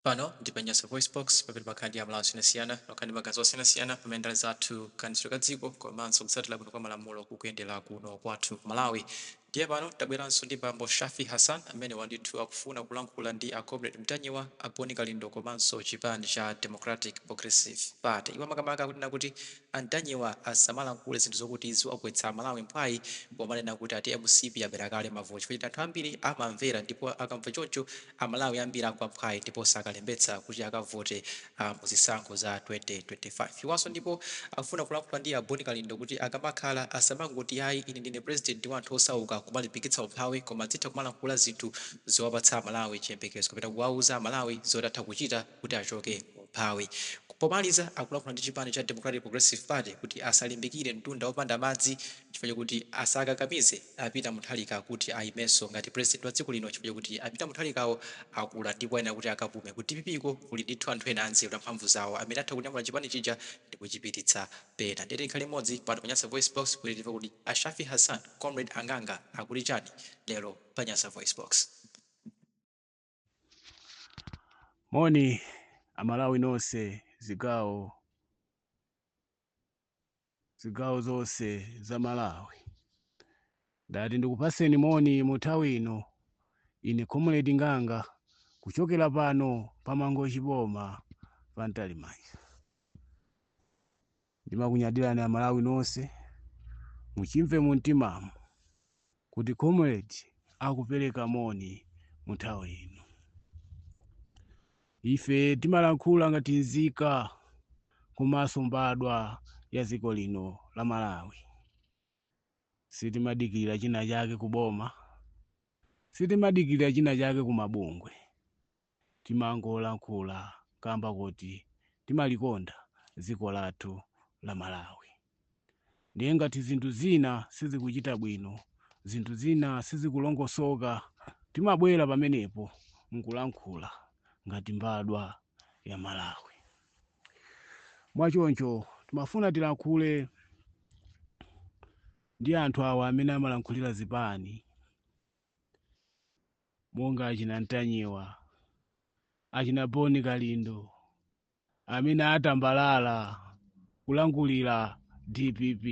Pano ndi pa Nyasa VoiceBox, pamene pamakhala ndi Amalawi osiyanasiyana, amakhala ndi maganizo osiyanasiyana pamene ndale zathu, kayendetsedwe ka dziko komanso kutsatira bwino kwa malamulo kukuyendera kuno kwathu ku Malawi. Ndiye pano tabweranso ndi bambo Shafi Hassan amene ndithu akufuna kulankhula ndi a Comrade Mtanyiwa, a Bon Kalindo komanso chipani cha Democratic Progressive Party. Iwo makamaka akunena kuti a Mtanyiwa asamalankhule zinthu zokuti ziwagwetsa Amalawi mphwayi pomanena kuti ati mcp yabera kale mavoti chifukwa choti anthu ambiri amamvera ndipo akamva choncho Amalawi ambiri agwa mphwayi ndipo sakalembetsa kuti akavote mu zisankho za 2025. Iwanso ndipo akufuna kulankhula ndi a Bon Kalindo kuti akamakhala asamangoti ayi ine ndine president wa anthu osauka kumalimbikitsa umphawi koma adzitha kumalankhula zinthu zowapatsa Amalawi chiyembekezo kapena kuwauza Amalawi zoti atha kuchita kuti achoke mu umphawi. Pomaliza akulankhula ndi chipani cha Democratic Progressive Party kuti asalimbikire mtunda opanda madzi chifukwa chokuti asakakamize a Peter Mutharika kuti ayimenso ngati president wa dziko lino chifukwa chokuti a Peter Mutharikawo akula ndipo ayenera kuti akapume. Ku dpp ko kuli ndithu anthu ena anzeru amphamvu zawo amene atha kunyamula chipani chija ndikuchipititsa pena. Ndiye tikhale limodzi pano pa Nyasa VoiceBox kuti timve kuti a Shafi Hassan, Comrade Anganga akuti chani lero pa Nyasa VoiceBox. Moni Amalawi nonse zigawo zonse za Malawi. Ndati ndikupaseni moni mu nthawi ino. Ine Comrade Nganga kuchokera pano pa Mangochi boma pa Mtalimanja. Ndimakunyadirani Amalawi nonse, muchimve mu mtimamo kuti Comrade akupereka moni mu nthawi ino. Ife timalankhula ngati nzika komanso mbadwa ya dziko lino la Malawi. Sitimadikirira china chake ku boma, sitimadikirira china chake ku mabungwe. Timangolankhula kamba kuti timalikonda dziko lathu la Malawi. Ndiye ngati zinthu zina sizikuchita bwino, zinthu zina sizikulongosoka, timabwera pamenepo nkulankhula ngati mbadwa ya Malawi. Mwachoncho timafuna tilankhule ndi anthu awa amene amalankhulira zipani monga achina Ntanyiwa, achina Boni Kalindo amene atambalala kulankhulira DPP.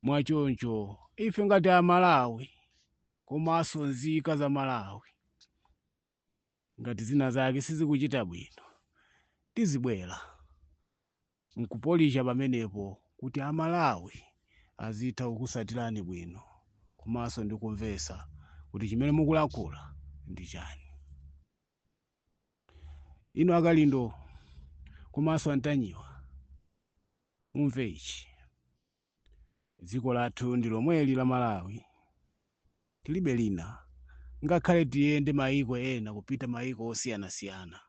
Mwachoncho ife ngati Amalawi komanso nzika za Malawi, ngati zina zake sizikuchita bwino, tizibwera nkupolisha pamenepo kuti Amalawi azitha kukusatirani bwino komanso ndi kumvesa kuti chimene mukulankhula ndi chani. Inu Akalindo komanso Antanyiwa, mumve ichi: dziko lathu ndi lomweli la Malawi, tilibe lina. Ngakhale tiyende mayiko ena, kupita mayiko osiyanasiyana,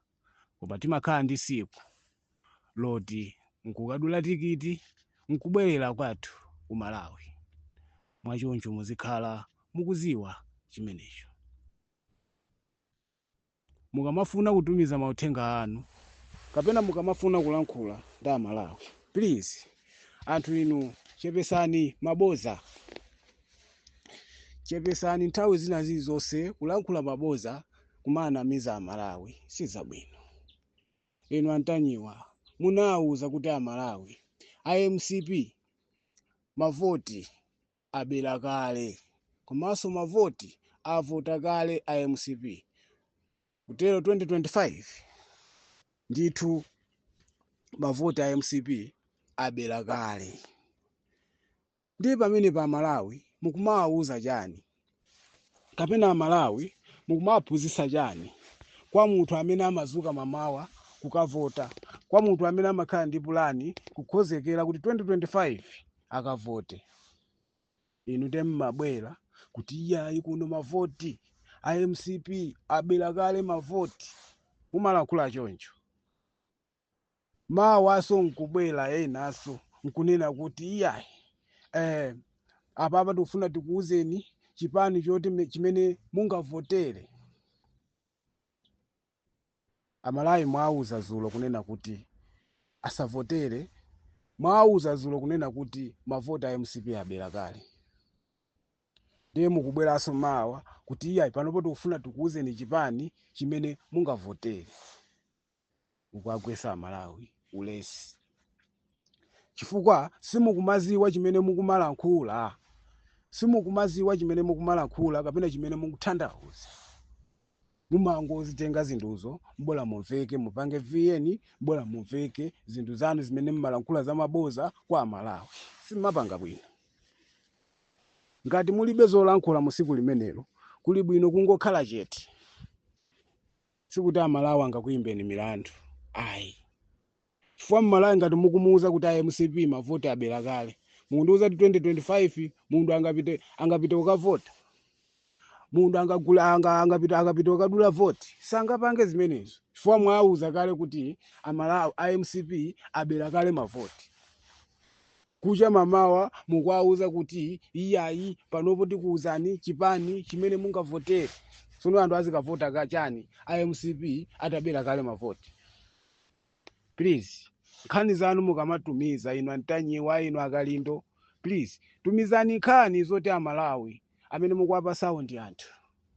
koma timakhala ndi siku loti nkukadula tikiti nkubwerera kwathu ku Malawi. Mwachoncho muzikhala mukuziwa chimenecho. Mukamafuna kutumiza mauthenga anu kapena mukamafuna kulankhula ndi Amalawi, please anthu inu chepesani maboza, chepesani nthawi zina zilizonse kulankhula maboza, kumanamiza Amalawi, sizabwino. Inu Antanyiwa, munawuza kuti Amalawi a MCP mavoti abera kale komanso mavoti avota kale a MCP, kutero 2025 ndithu mavoti a MCP abera kale. Ndiye pamene pa Malawi mukumawawuza chani kapena Amalawi mukumawaphunzitsa chani kwa munthu amene amazuka mamawa kukavota, kwa munthu amene amakhala ndi pulani kukhozekera kuti 2025 akavote? Inu ndiye mmabwera kuti iyayi, kuno mavoti a MCP abera kale mavoti, mumalankhula choncho. Mawaso nkubwera enanso nkunena kuti iyayi, apapa tikufuna tikuwuzeni chipani choti chimene mungavotere. Amalawi mwawuza zulo kunena kuti asavotere, mwawuza zulo kunena kuti mavoti a MCP abera kale, ndiye mukubweranso mawa Kuti iyayi, panopo tikufuna tikuwuzeni chipani chimene mungavotere. Mukuagwesa Amalawi ulesi chifukwa simukumaziwa chimene mukumalankhula, simukumaziwa chimene mukumalankhula kapena chimene mukutanthauza. Mumangozitenga zinthuzo, mbola mumveke, mupange VN, mbola mumveke zinthu zanu zimene mmalankhula zamaboza kwa Amalawi. Simapanga bwino. Ngati mulibe zolankhula mu siku limenelo, kuli bwino kungokhala chete. Sikuti Amalawi angakuyimbeni milandu, ayi, chifukwa Mmalawi ngati mukumuwuza kuti ayi, MCP mavoti abera kale, mukundiwuza kuti 2025 munthu angapite kukavota? Munthu angagula angapite kukadula voti? Sangapange zimenezo chifukwa mwawuza kale kuti Amalawi a MCP abera kale mavoti. Kucha mamawa mukuwawuza kuti iyayi, panopo tikuwuzani chipani chimene mungavotere. Tsono anthu azikavota kachani a MCP atabera kale mavoti? Please, nkhani zanu mukamatumiza, inu Antanyiwa, inu Akalindo, please tumizani nkhani zoti Amalawi amene mukuwapasawo ndi anthu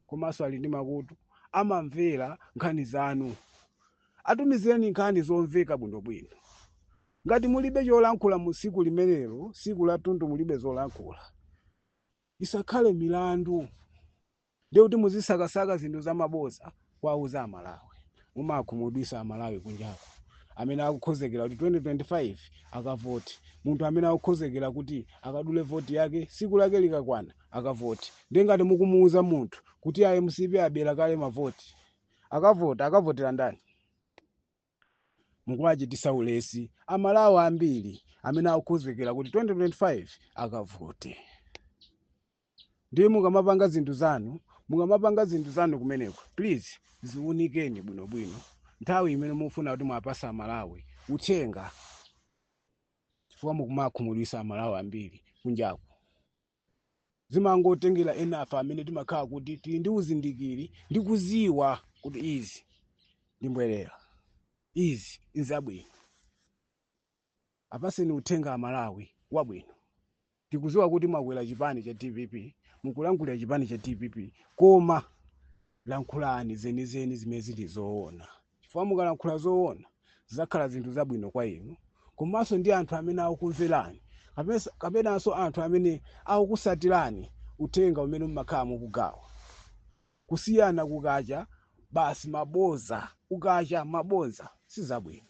komanso ali ndi makutu, amamvera nkhani zanu. Atumizireni nkhani zomveka bwinobwino. Ngati mulibe cholankhula mu siku limenelo, siku la tundu, mulibe zolankhula, isakhale milandu ndiye kuti muzisakasaka zinthu zamaboza kwauza Amalawi. Mumakhumudwisa Amalawi kunjako amene akukhozekera kuti 2025 akavoti. Munthu amene akukhozekera kuti akadule voti yake, siku lake likakwana akavoti, ndiye ngati mukumuuza munthu kuti a MCP abera kale mavoti, akavota, akavotera ndani? Mukuwachitisa ulesi Amalawi ambiri amene akukhozekera kuti 2025 akavote. Ndiye mukamapanga zinthu zanu kumeneko, please ziunikeni bwinobwino nthawi imene mufuna kuti mwapasa Amalawi uthenga, chifukwa mukumakhumudwisa Amalawi ambiri kunjaku. Zimangotengera enafe amene timakhala kuti tili ndi uzindikiri ndi kuziwa kuti izi ndi mbwerera, izi nzabwino. Apaseni uthenga Amalawi wabwino. Tikuziwa kuti mwakwera chipani cha DPP, mukulankhulira chipani cha DPP, koma lankhulani zenizeni zimene zili zoona, chifukwa mukalankhula zoona zidzakhala zinthu zabwino kwa inu komanso ndi anthu amene akukumverani kapenanso anthu amene akukusatirani uthenga umene mumakhala mukugawa. Kusiyana kukacha basi maboza, ukacha maboza sizabwino.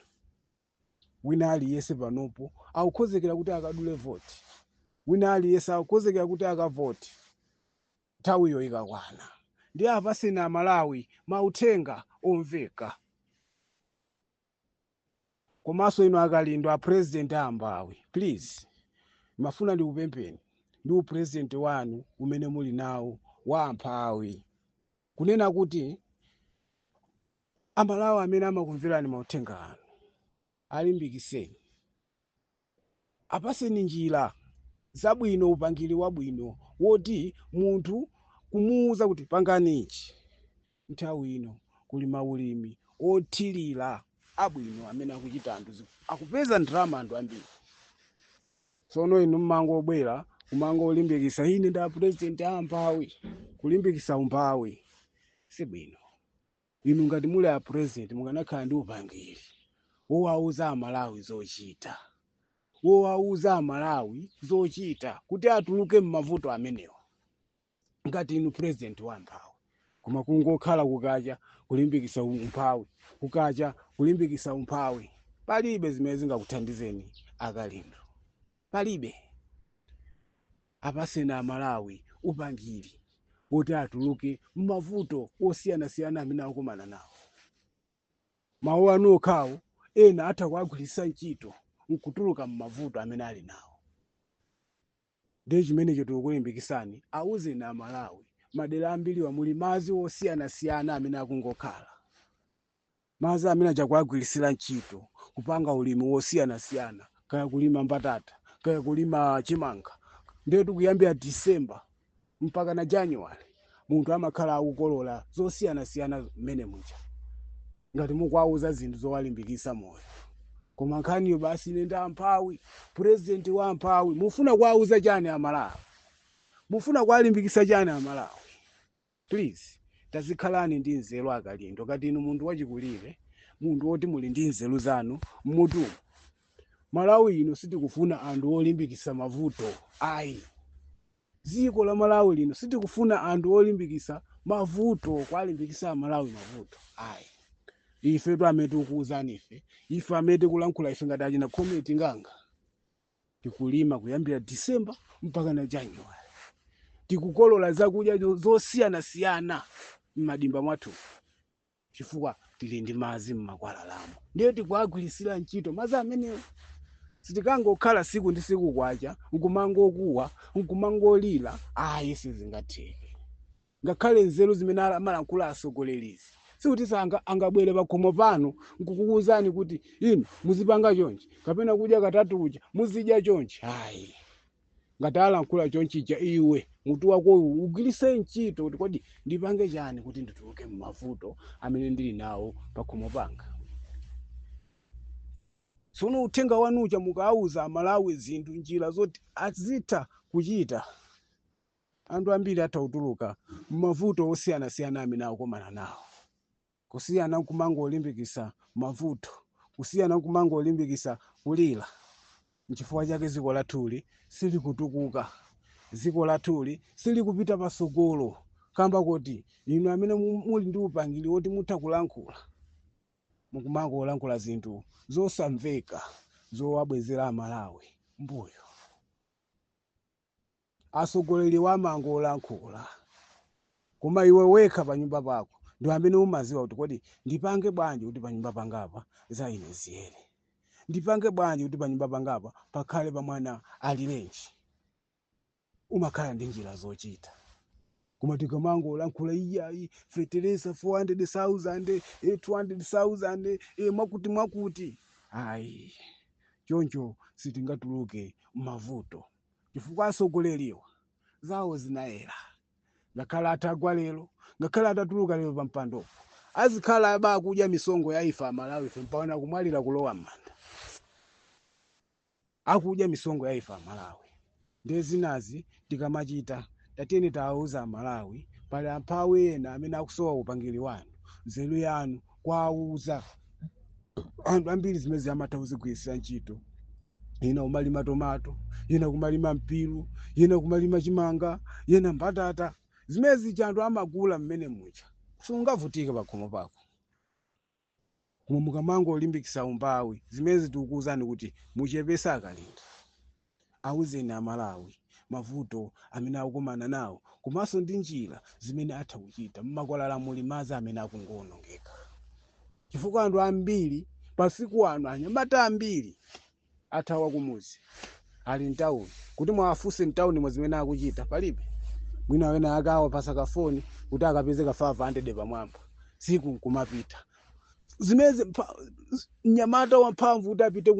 Wina aliyense panopo akukhozekera kuti akadule voti, wina aliyense akukhozekera kuti akavoti nthawiyo ikakwana. Ndi apaseni Amalawi mauthenga omveka. Komanso inu Akalindo, a president amphawi, please, mafuna ndikupempheni ndi upresident wanu umene muli nawo wa amphawi, kunena kuti Amalawi amene amakumverani mauthenga anu alimbikiseni, apaseni njira zabwino, upangiri wabwino woti munthu kumuwuza kuti pangani ichi. Nthawi ino kuli maulimi othirira abwino amene akuchita anthu, akupeza ndalama anthu ambiri. Tsono inu mmangobwera kumangolimbikisa, "Ine nda president amphawi," kulimbikisa umphawi sibwino. Inu ngati muli a president, mukanakhala ndi upangiri wowauza Amalawi zochita, wowauza Amalawi zochita kuti atuluke m'mavuto amenewa, ngati inu president wamphawi. Koma kungokhala kukacha kulimbikisa umphawi, kukacha kulimbikisa umphawi, palibe zimene zingakuthandizeni, Akalindo, palibe. Apaseni Amalawi upangiri woti atuluke m'mavuto osiyanasiyana amene akukumana nawo. Mawu anu okhawo ena atha kuagwiritsa ntchito nkutuluka m'mavuto amene ali nawo. Ndiye chimenecho tikukulimbikisani, awuzeni Amalawi madera ambiriwa muli madzi osiyanasiyana amene akungokhala, madzi amene achakuagwirisira ntchito kupanga ulimi wosiyanasiyana, kaya kulima mbatata, kaya kulima chimanga. Ndiye tikuyambira December mpaka na January, munthu amakhala akukolola zosiyanasiyana mmene muja, ngati mukuwauza zinthu zowalimbikisa moyo. Koma nkhaniyo basi, "Ine ndi amphawi, president wa amphawi," mufuna kuwauza chani Amalawi? Mufuna kuwalimbikisa chani Amalawi? Please, tazikhalani ndi nzeru, aKalindo. Kati inu munthu wachikulire, munthu woti muli ndi nzeru zanu mmutu. Malawi ino sitikufuna anthu olimbikisa mavuto, ayi. Dziko la Malawi lino sitikufuna anthu olimbikisa mavuto, kwalimbikisa Malawi mavuto, ayi. Ife tu amene tikukuwuzani, ife amene tikulankhula, ife ngati achina Comrade Nganga, tikulima kuyambira December mpaka na January, tikukolola zakudya zosiyanasiyana m'madimba mwathu chifukwa tili ndi madzi m'makwalalamo, ndiye tikuagwirisira ntchito madzi amenewo. Sitikangokhala siku ndi siku kwacha nkumangokuwa, nkumangolira, ayi, sizingatheke. Ngakhale nzeru zimene amalankhula asogolerizi, sikuti sanga angabwere pakhomo pano nkukuwuzani kuti inu muzipanga chonchi kapena kudya katatu kuja muzidya chonchi, ayi. Ngati alankhula chonchija, iwe mutu wako ugwirise ntchito kuti kodi ndipange chani kuti ndituluke m'mavuto amene ndili nawo pakhomo panga? Tsono uthenga wanucha mukawuza Amalawi zinthu, njira zoti azitha kuchita, anthu ambiri atha kutuluka m'mavuto osiyanasiyana amene akukumana nawo, kusiyana nkumangolimbikisa mavuto, kusiyana nkumangolimbikisa kulira. Nchifukwa chake dziko lathuli silikutukuka, dziko lathuli silikupita pasogolo, kamba kuti inu amene muli ndi upangiri woti mutha kulankhula, mukumangolankhula zinthu zosamveka zowabwezera Amalawi mbuyo. Atsogoleri wamangolankhula, koma iwe wekha panyumba pako ndi amene umaziwa kuti kodi ndipange bwanji kuti panyumba pangapa za ine ziyere, ndipange bwanji kuti panyumba pangapa pakhale pamwana alirenji. Umakhala ndi njira zochita. Koma tikamangolankhula, iyayi, fetereza 400,000, 200,000, mwakuti mwakuti, ayi, choncho sitingatuluke mavuto, chifukwa asogoleriwa zawo zinayera. Ngakhale atagwa lero, ngakhale atatuluka lero pampandopo, azikhala abakudya misongo ya ife Amalawi ife mpaka kumwalira, kulowa m'manda akudya misongo ya ife Amalawi. Ndiye zinazi tikamachita, tatiyeni tawauza Amalawi, pali amphawi ena amene akusowa upangiri wanu, nzeru yanu, kwauza anthu ambiri zimene amatha kuzigwirisira ntchito. Ina kumalima tomato, ina kumalima mpiru, ina kumalima chimanga, ina mbatata. Zimene zija anthu amagula mmene mucha, sungavutike pakhomo pako. Koma mukamangolimbikisa umbawi, zimene tikukuwuzani kuti muchepese, aKalindo. Awuzeni Amalawi mavuto amene akukumana nawo komanso ndi njira zimene atha kuchita. Mmakwalala muli madzi amene akungowonongeka chifukwa anthu ambiri pasiku ano, anyamata ambiri athawa kumuzi, ali mtawuni. Kuti mwawafunse mtawuni mwa zimene akuchita, palibe. Mwina wena akawa pasa kafoni kuti akapeze ka 500 pamwamba, siku nkumapita. Zimene mnyamata wamphamvu kuti apite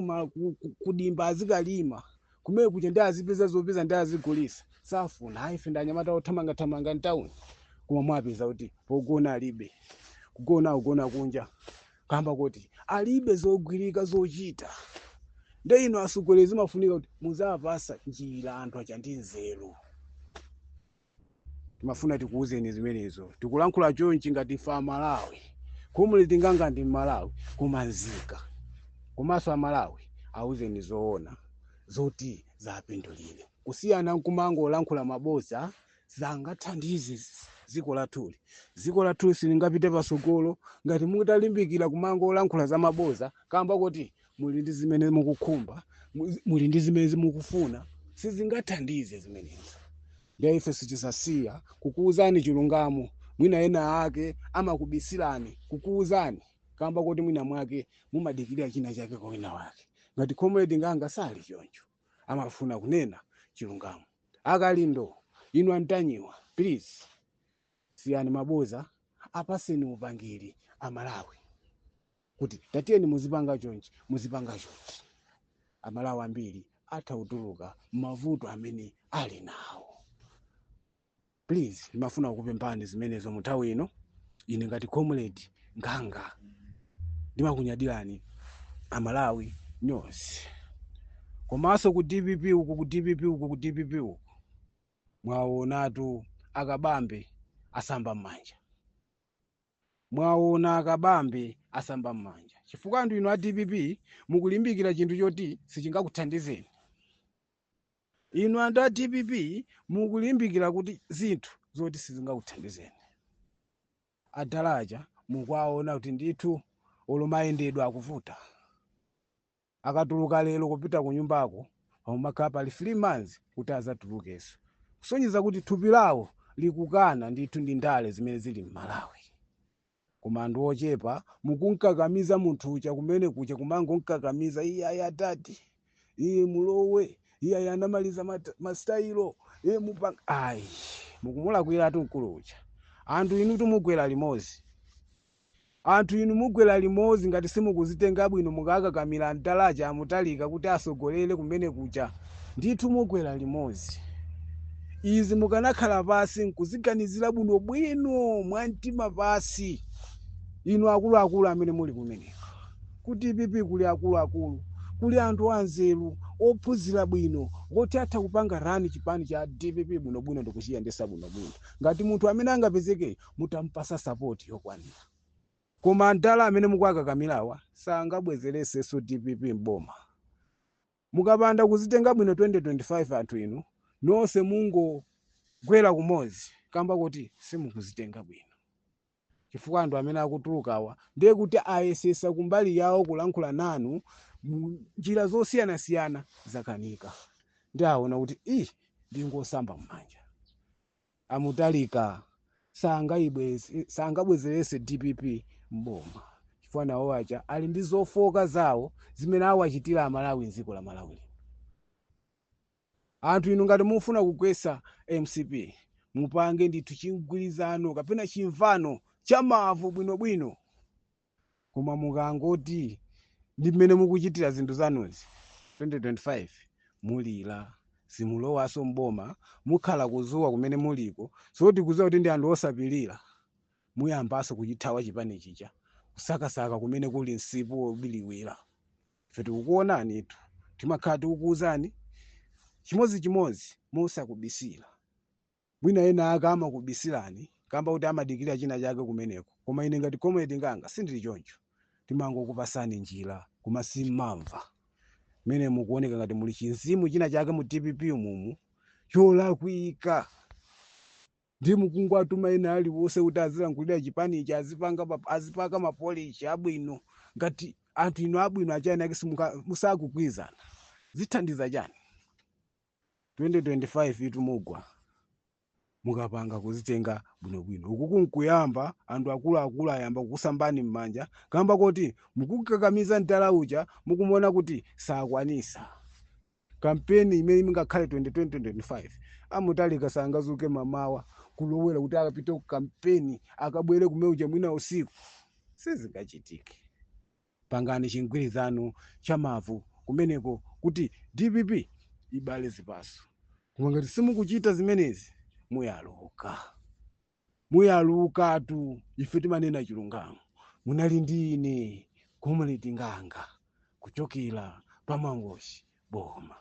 kudimba azikalima kumene kuja ndi azipeza zopeza ndi azigulisa, safuna. Hayi, ife ndi anyamata othamangathamanga mtawuni. Koma mwapeza kuti pogona alibe, kugona akugona kunja, kamba kuti alibe zogwirika zochita. Nde ino atsogoleri zimafunika kuti muzapasa njira anthu aja ndi nzeru. Timafuna tikuwuzeni zimenezo. Tikulankhula chonchi ngati ife Amalawi, Comrade Nganga ndi Mmalawi koma nzika, komanso Amalawi awuzeni zoona zoti zapindulire, kusiyana nkumangolankhula maboza. Zangathandize dziko lathuli? Dziko lathuli silingapite pasogolo ngati mutalimbikira kumangolankhula za maboza, kamba kuti muli ndi zimene mukukhumba, muli ndi zimene mukufuna. Sizingathandize zimenezo. Ndiye ife sitizasiya kukuwuzani chilungamo. Mwina ena ake amakubisirani kukuwuzani kamba kuti mwina mwake mumadikirira china chake kwa wina wake. Ngati Comrade Nganga sali choncho, amafuna kunena chilungamo. AKalindo, inu antanyiwa, please siyani maboza, apaseni upangiri Amalawi kuti tatiyeni muzipanga chonchi, muzipanga chonchi. Amalawi ambiri atha kutuluka mavuto amene ali nawo. Please, ndimafuna kukupemphani zimenezo mu nthawi ino. Ine ngati Comrade Nganga ndimakunyadirani Amalawi nonse. Komanso ku DPP uku, ku DPP uku, ku DPP uku, mwaonatu aKabambe. asamba m'manja. Mwaona akabambe asamba m'manja, chifukwa anthu inu a DPP mukulimbikira chinthu choti sichingakuthandizeni. Inu anthu a DPP mukulimbikira kuti zinthu zoti sizingakuthandizeni. Adalaja mukuwaona kuti ndithu olo mayendedwe akuvuta. Akatuluka lero kupita ku nyumbako, pamakhala pali 3 months kuti azatulukenso, kusonyeza kuti thupi lawo likukana ndithu ndi ndale zimene zili m'Malawi. Koma anthu ochepa mukunkakamiza munthu uja kumene kuja, kumangonkakamiza, iye ayi atati iye mulowe, iye ayi anamaliza masitayilo, iye mupanga ayi, mukumulakwiratu mkulu uja. Anthu inu tumugwera limodzi, anthu inu mugwera limodzi ngati simukuzitenga bwino. Mukakakamira mdalaja amutalika kuti asogolere kumene kuja, ndithu mugwera limodzi. Izi mukanakhala pasi nkuziganizira bwinobwino mwamtima pasi, inu akuluakulu amene muli kumeneko ku DPP, kuli akuluakulu, kuli anthu anzeru ophunzira bwino woti atha kupanga run chipani cha DPP bwinobwino ndikuchiyendesa bwinobwino, ngati munthu amene angapezeke mutampasa support yokwanira. Koma ndala amene mukuakakamirawa sangabwezeresenso DPP mboma. Mukapanda kuzitenga bwino 2025, anthu inu nonse mungogwera kumodzi, kamba kuti simukuzitenga bwino, chifukwa anthu amene akutulukawa ndiye kuti ayesesa kumbali yawo kulankhula nanu mu njira zosiyanasiyana, zakanika, ndi aona kuti i ndingosamba m'manja. Amutalika sangabwezerese DPP mboma, chifukwa nawo aja ali ndi zofoka zawo zimene awachitira Amalawi mdziko la Malawi lino. Anthu inu, ngati mufuna kugwetsa MCP, mupange ndithu chigwirizano kapena chimvano cha mavu bwinobwino. Koma mukangoti ndi mmene mukuchitira zinthu zanuzi, 2025 mulira, simulowaso mboma, mukhala kuzuwa kumene muliko. Soti kuziwa kuti ndi anthu osapirira, muyambanso kuchithawa chipani chija, kusakasaka kumene kuli msipu wobiriwira. Ife tikukuonani tu, timakhala tikukuwuzani chimodzimodzi mosakubisira. Mwina ena aka amakubisirani kamba kuti amadikira china chake kumeneko, koma ine ngati Comrade Nganga sindili choncho. Timangokupasani njira, koma simmamva. Mene mukuoneka ngati muli chinzimu china chake mu DPP mumu cholakwika, ndi mukungwatuma ena aliwonse kuti azilankhulira chipanichi, azipanga azipaka mapolishi abwino. Ngati anthu inu abwino achani ake musakugwirizana, zithandiza chani? 2025 itu mugwa mukapanga kuzitenga bwinobwino. Uku kunkuyamba anthu akuluakulu ayamba kukusambani m'manja, kamba kuti mukukakamiza mdala uja, mukumuona kuti sakwanisa. Kampeni imene ingakhale 2025, amutalika sangazuke mamawa kulowera kuti akapite ku kampeni, akabwere kumene uja mwina usiku, sizingachitike. Pangani chigwirizano cha mavu kumeneko kuti DPP ibale zipaso. Koma ngati simukuchita zimenezi, muyaluka, muyalukatu. Ife timanena chilungamo. Munali ndi ine Comrade Nganga kuchokera pamangochi boma.